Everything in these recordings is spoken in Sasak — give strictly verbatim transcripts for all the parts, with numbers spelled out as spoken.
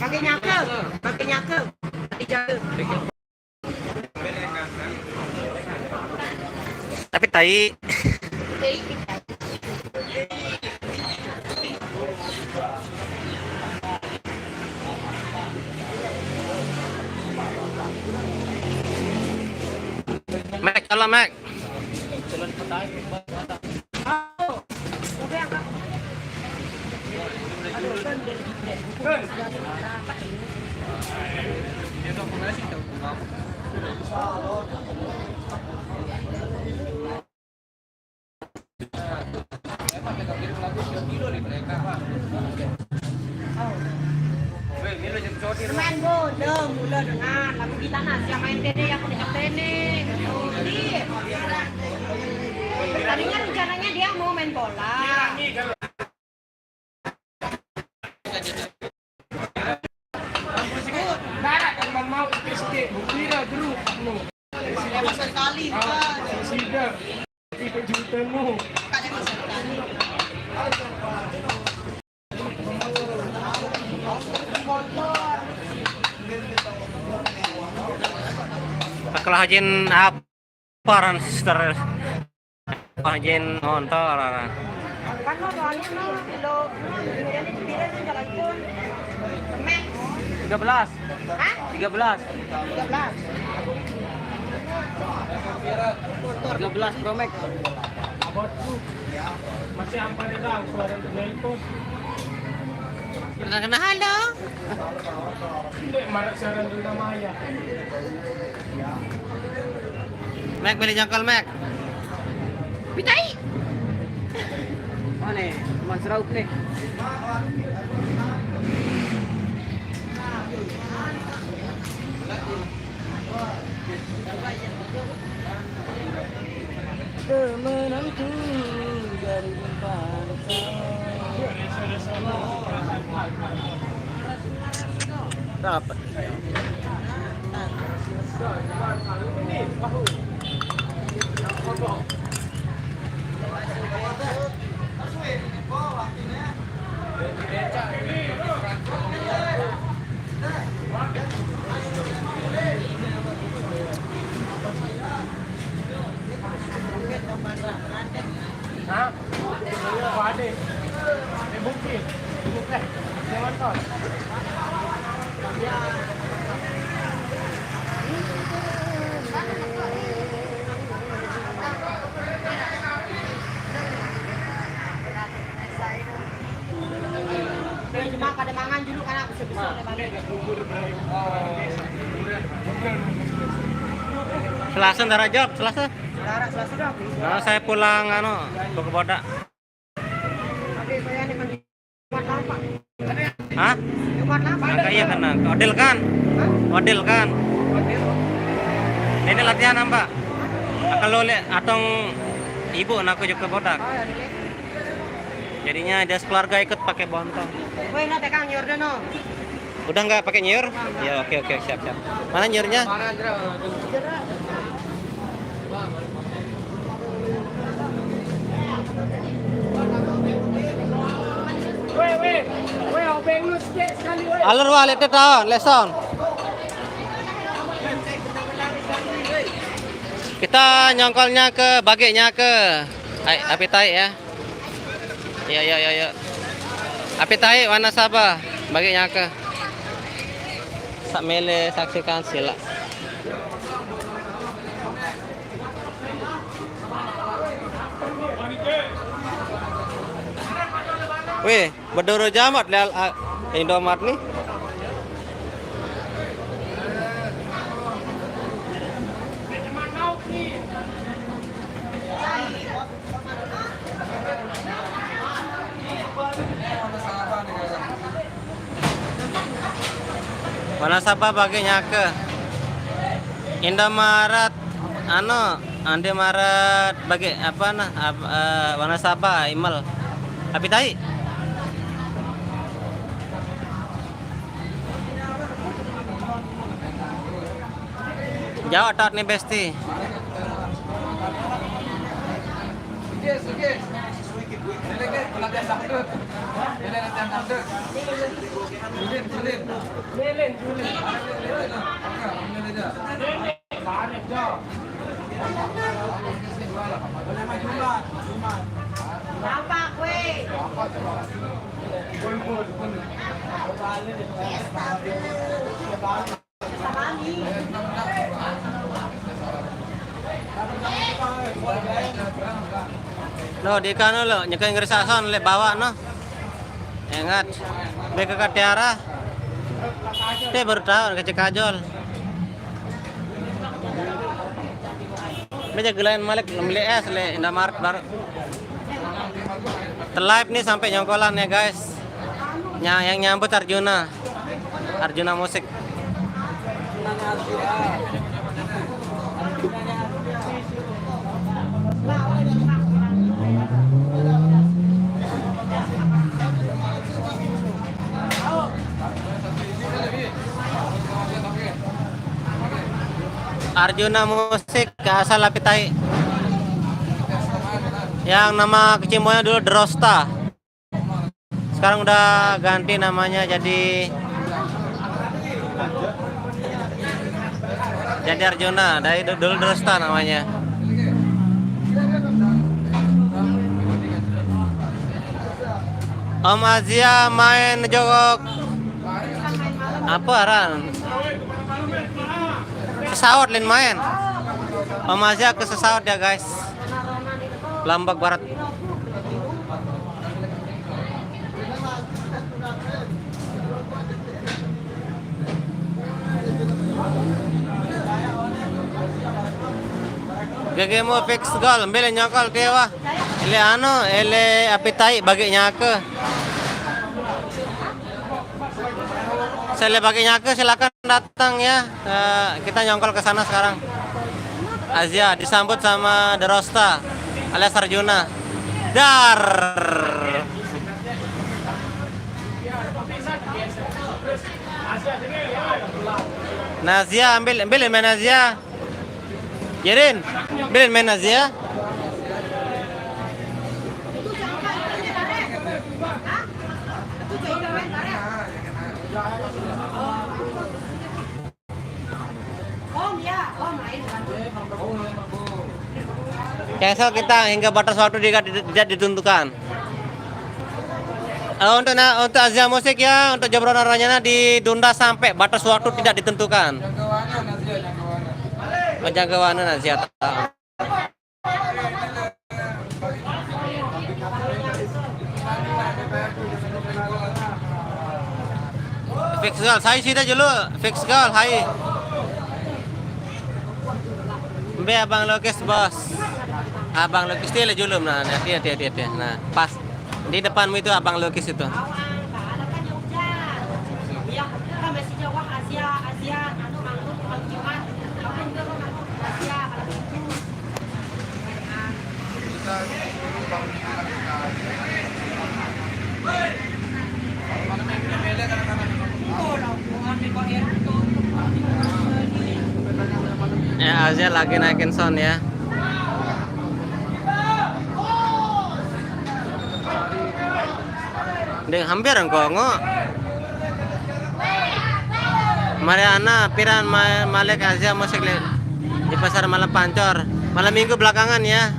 Pakai nyaka, pakai nyaka. Dijaga. Tapi tai. Mac, tolong, Mac. Main bola mula dengan lagu kita nah, siapa yang tene, yang punya tene. Tadinya rencananya dia mau main bola. Darat kan mau ke S D, bukira grup, no. Lima sekali, ah, Pak. Sida. Tiga juta, no. Bukan lima sekali. Kalau hajin apa? Paran, sister. Paran motor. Kan no, soalnya no, lo, no, ini pira sih, jalan pun. Max. Tiga belas. Hah? Tiga belas. Tiga belas. Tiga belas Pro Max. Masih apa dia tahu suara itu? Kena, kena halo. Ndek, marak siaran Luna Maya. Mac, beli jangkol, Mac. Pitai. Mana? Mas Rauf nih. Temenanku dari Bangka. Dapat. Hah? Apa ada? Ada bukti. Eh, jangan kau. Cuma kada mangan dulu kan aku sebesar. Selasa ntar aja, Selasa. Nah, saya pulang anu, ke Bodak. Hah? Angka iya kan, nah. Odil kan? Odil kan? Ini latihan apa? Kalau le atong ibu nak juga Bodak. Jadinya dia sekeluarga ikut pakai bontong. Weh, no, tekang, Yordan, no. Udah nggak pakai nyur? Ya, oke, oke, siap, siap. Mana nyurnya? Alur wa lete taon, leson. Kita nyongkolnya ke bagenya ke. Ai, api tai ya. Ya, ya, ya, ya. Api tai warna Sabah, bagi nyaka. Sak mele saksikan sila. Weh, bedoro jamat lial Indomaret nih. Warna Sabah bagi nyaka. Indomaret, anu, Indomaret bagi apa nah, ap- eh, warna Sabah, imel. Api tai. Jauh atat nih, Besti. Lo, di kanu lo, nyekel ngerisak son, lek bawa no. Ingat, be ke Tiara. Te baru tahu, kecil kajol. Meja gelain malik, beli es, le Indomaret baru. Te-live nih sampai nyongkolan ya, guys. Nya-, yang nyambut Arjuna. Arjuna Musik. Arjuna Musik, asal Apitai. Yang nama kecimonya dulu Drosta. Sekarang udah ganti namanya jadi, jadi Arjuna. Dari du-, dulu Drosta namanya. Om Azia main jogok. Apa aran? Sesaut lain main. Om Azia ke Sesaut ya, guys. Lombok Barat. G G mau fix gol, ambil nyokol dia wah. Ele anu, ele Apitai bagi nyake. Sele bagi nyake, silakan datang ya. Eh, kita nyongkol ke sana sekarang. Azia disambut sama Derosta alias Arjuna. Dar. Nazia, ambil, ambil main Nazia. Yerin, ambil main Nazia. Cancel kita hingga batas waktu tidak, tidak ditentukan. Eh, untuk na-, untuk Azia Musik ya, untuk Jabron Aranyana ditunda sampai batas waktu tidak ditentukan. Oh, jangkauannya Nazia. Fix gol, saya sih dah dulu. Fix gol, hai. Be Abang Lukis, Bos. Abang Lukis dia lah dulu, nah, hati, hati, hati, hati. Nah, pas di depanmu itu Abang Lukis itu. Ya, Azia lagi naikin sound ya. Dek hampir engko ngo. Mariana, piran ma-, Malek Azia Musik le-, di pasar malam Pancor. Malam minggu belakangan ya.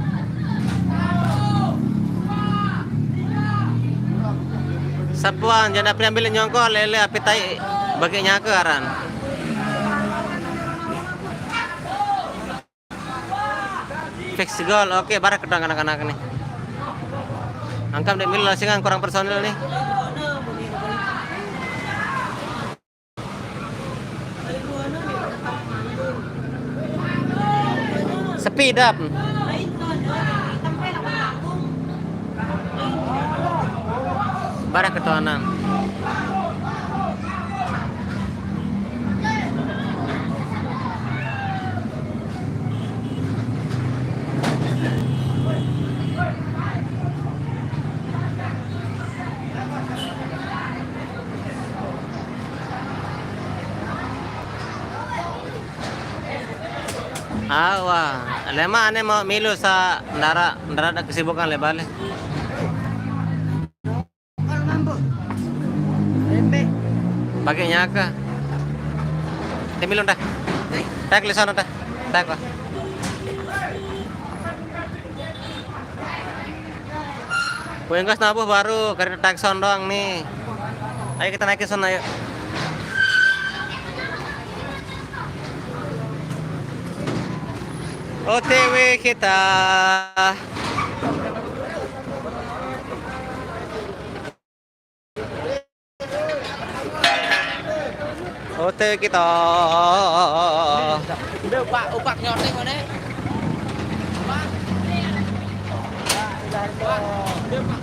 Sapuan, janda pria ambil nyongkol, lele, Apitai, bagi nyake aran. Fix gol, oke, barak kedang anak-anak nih. Angkam dek mil lasingan kurang personil nih. Sepi dap. Barak ketuanan. Awa, lema ane mau milu sa ndara, ndara ada kesibukan le bale. Kalau mampu. Tempe. Pakainya ke. Teh milu dah. Teh ke sana dah. Teh ke. Wenggas nabuh baru, kereta Tucson doang nih. Ayo kita naikin sana, ayo. O T W kita. O T W kita. Udah, Pak, upak nyotek mana? Pak. Udah, Pak.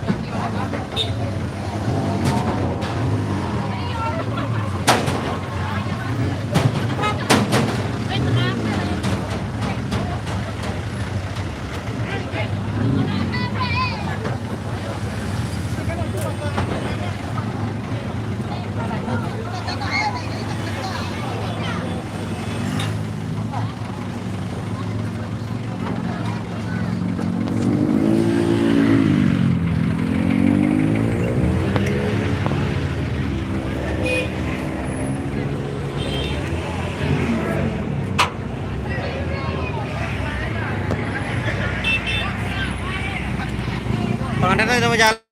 Pengantin itu mau jalan.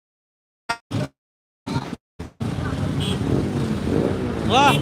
Wah.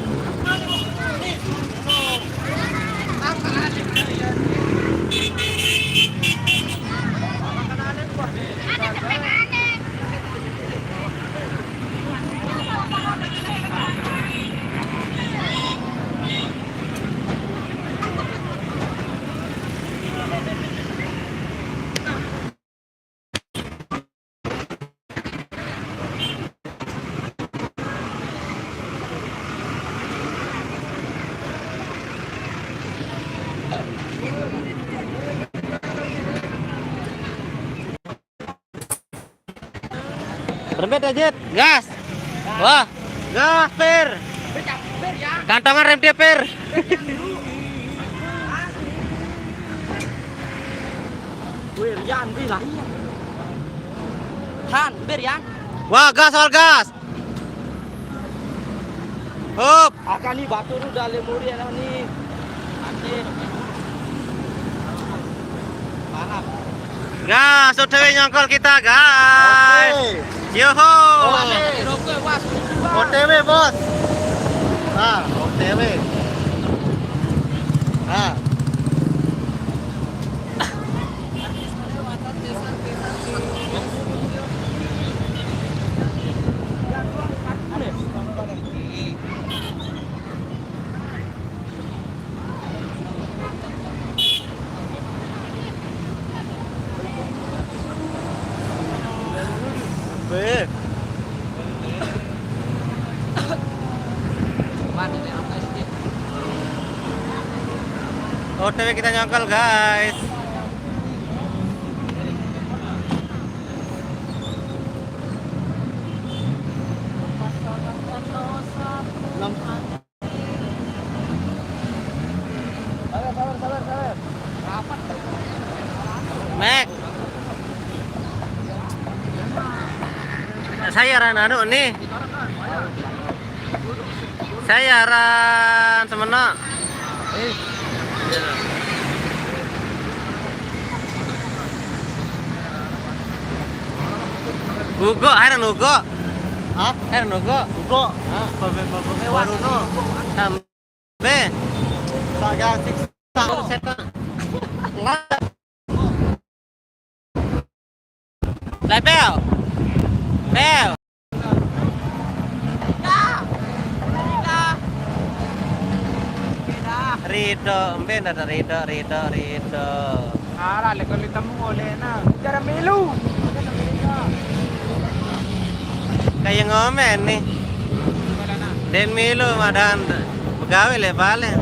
Rembet aja. Gas. Wah. Gas, Pir. Kantongan rem dia, Pir. Wih, Rian, wih, lah, iya. Han, Bir, Yan. Wah, gas, all gas. Hup. Akan nih, batu lu udah lemuri ya, nih. Anjir. Parah. Gas, O T W nyongkol kita, guys. Oke. Yoho. Oke. O T W, Bos. Ah, O T W. Ah. Weh. O T W kita nyongkol, guys. Mek. Saya aran anu nih. Saya aran semena. Ugo, aran Ugo. Hah? Aran Ugo. Ugo. Hah? Baru no. Sampai. Saga siksa. Setan. Lah, Bel. Bel. Rido, embe ndak Rido, Rido, Rido. Arah lek kalau temu oleh na. Cara milu. Kayak ngomen nih. Den milu madan begawe le bale.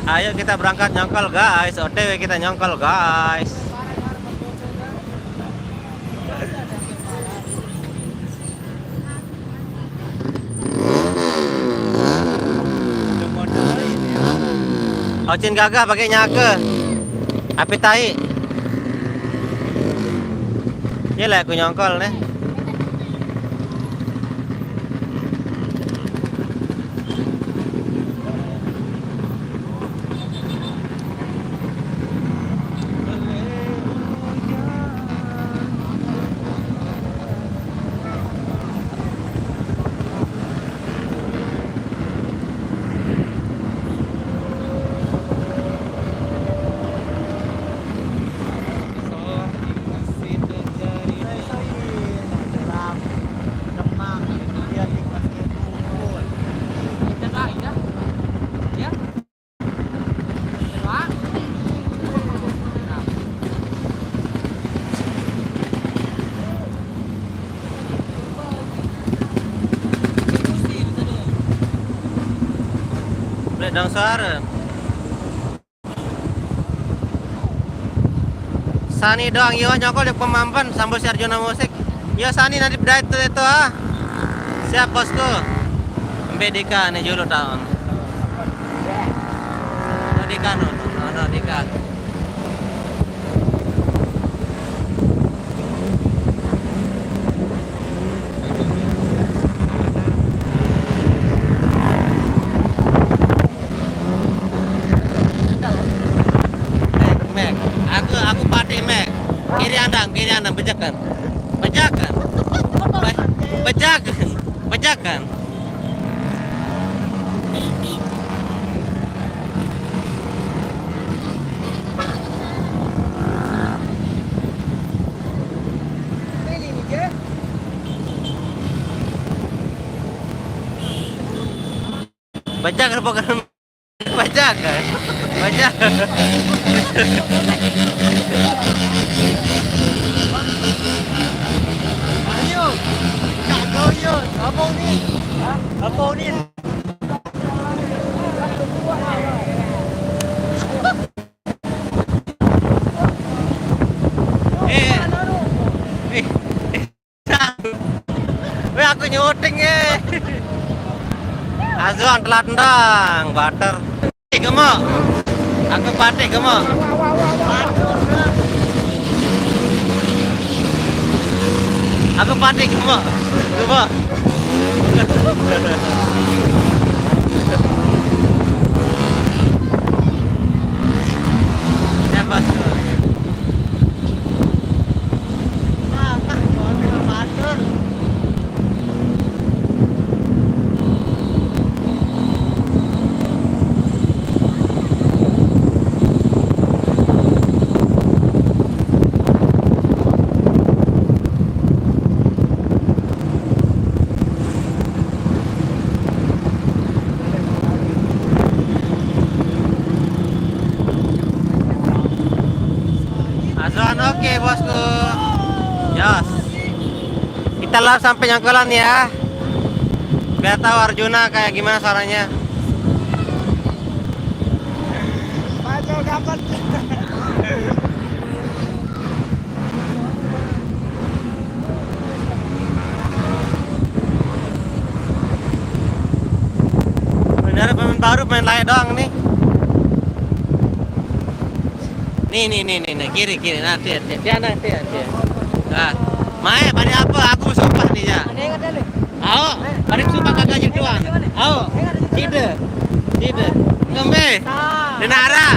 Ayo kita berangkat nyongkol, guys. O T W kita nyongkol, guys. Cin gagah pakai nyaka. Api tai. Ye lah aku nyongkol nih. Boleh dong suara. Sani doang, yo nyokol di pemampan sambil si Arjuna musik. Yo Sani nanti bedait tuh itu ah. Siap bosku. Sampai Dika nih dulu tahun. Oh, Dika no, no, no, Dika. Mek, mek. Aku, aku patik, mek. Kiri andang, kiri andang, bejakan. Bejakan. Be-, bejakan. Bejakan. Bejakan, bukan. Bajakan. Bajakan. Ayo. Kak Goyos. Apa ni? Apa ni? Eh. Eh. Weh, aku nyuting, eh. Azwan telat ndang, bater. Gemuk. Aku patik gemuk. Aku patik gemuk. Gemuk. Siapa tuh? Azwan oke, bosku. Jos. Kita lap sampai nyangkolan ya. Biar tahu Arjuna kayak gimana suaranya. Maju dapat. Bener pemain baru, main layak doang nih. Nih, nih, nih, nih, nih. Kiri, kiri. Nah, tiap, tiap, tiap, nah, tiap, tiap. Nah, mae, pada apa? Aku sumpah nih ya. Ayo, pada sumpah kagak jadi doang. Ayo, tidak, tidak. Kembe, Denara.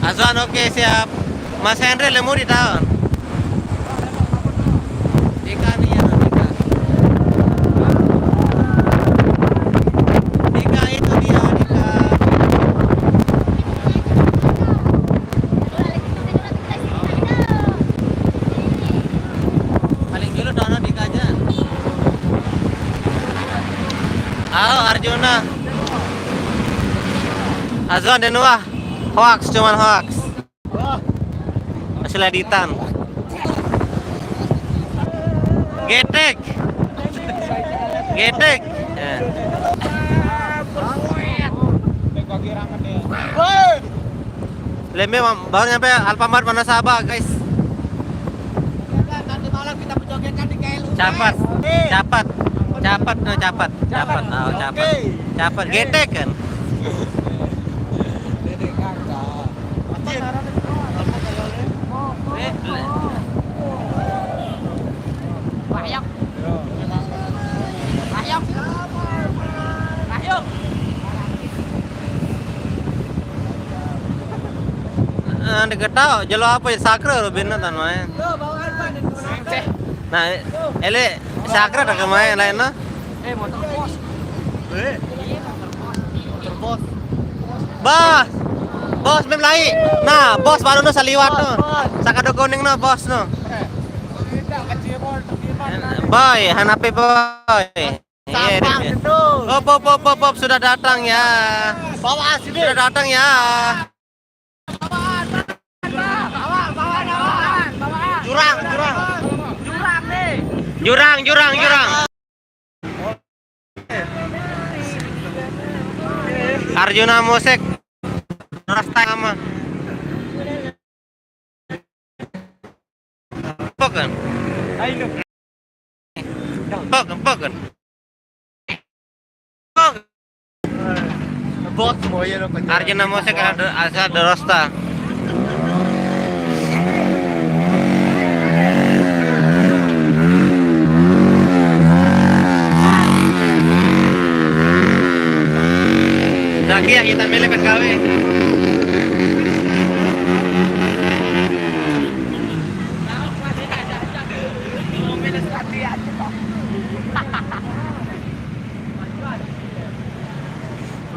Azwan oke, siap. Mas Henry lemu di tahun. Dika nih ya, Dika. Dika itu dia, Dika. Paling dulu download Dika aja. Halo, Arjuna. Azwan Denuah. Hoax, cuman hoax. Hasil editan. Getek. Getek. Ya. Lembe mam-, baru nyampe Alfamart Wanasaba, guys. Nanti malam kita berjoget kan di K L U. Capat, capat. Capat, no, capat, capat, oh, capat, capat, getek kan? Ah, diketahui jelo apa ya, sakre lo bina tan main. Nah, ele sakre tak main lain no. Eh, motor bos. Bos. Bos, mem lai. Nah, bos baru no saliwat no. Sakado kuning no, bos no. Boy, hanape boy? Iya, dia. Op, op, op, op, op, sudah datang ya. Bawa sini. Sudah datang ya. Jurang, jurang. Jurang, jurang, jurang. Arjuna Musik. Rasta sama. Poken. Poken, poken. Poken. Bos, Arjuna Musik ada asal Rasta. Lagi yang kita milih kan gawe.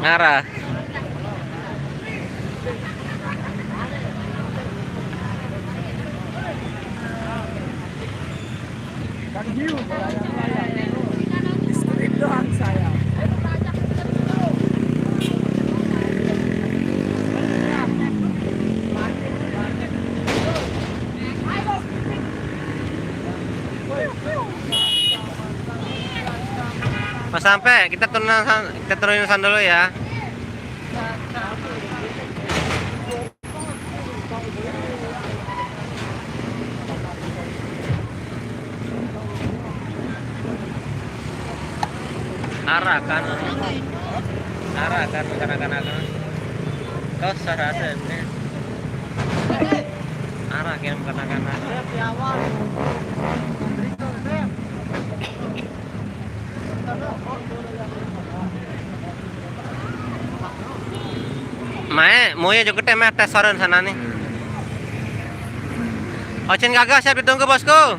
Ngarah. Pas sampai, kita turunan san-, kita turunin san dulu ya. Arah kan. Arah kan, kanak-kanak. Kau sarasa ini. Arah kan, kanak-kanak. Mae, moye jogete mae tes soren sana nih. Ocen gagas, siap ditunggu, bosku.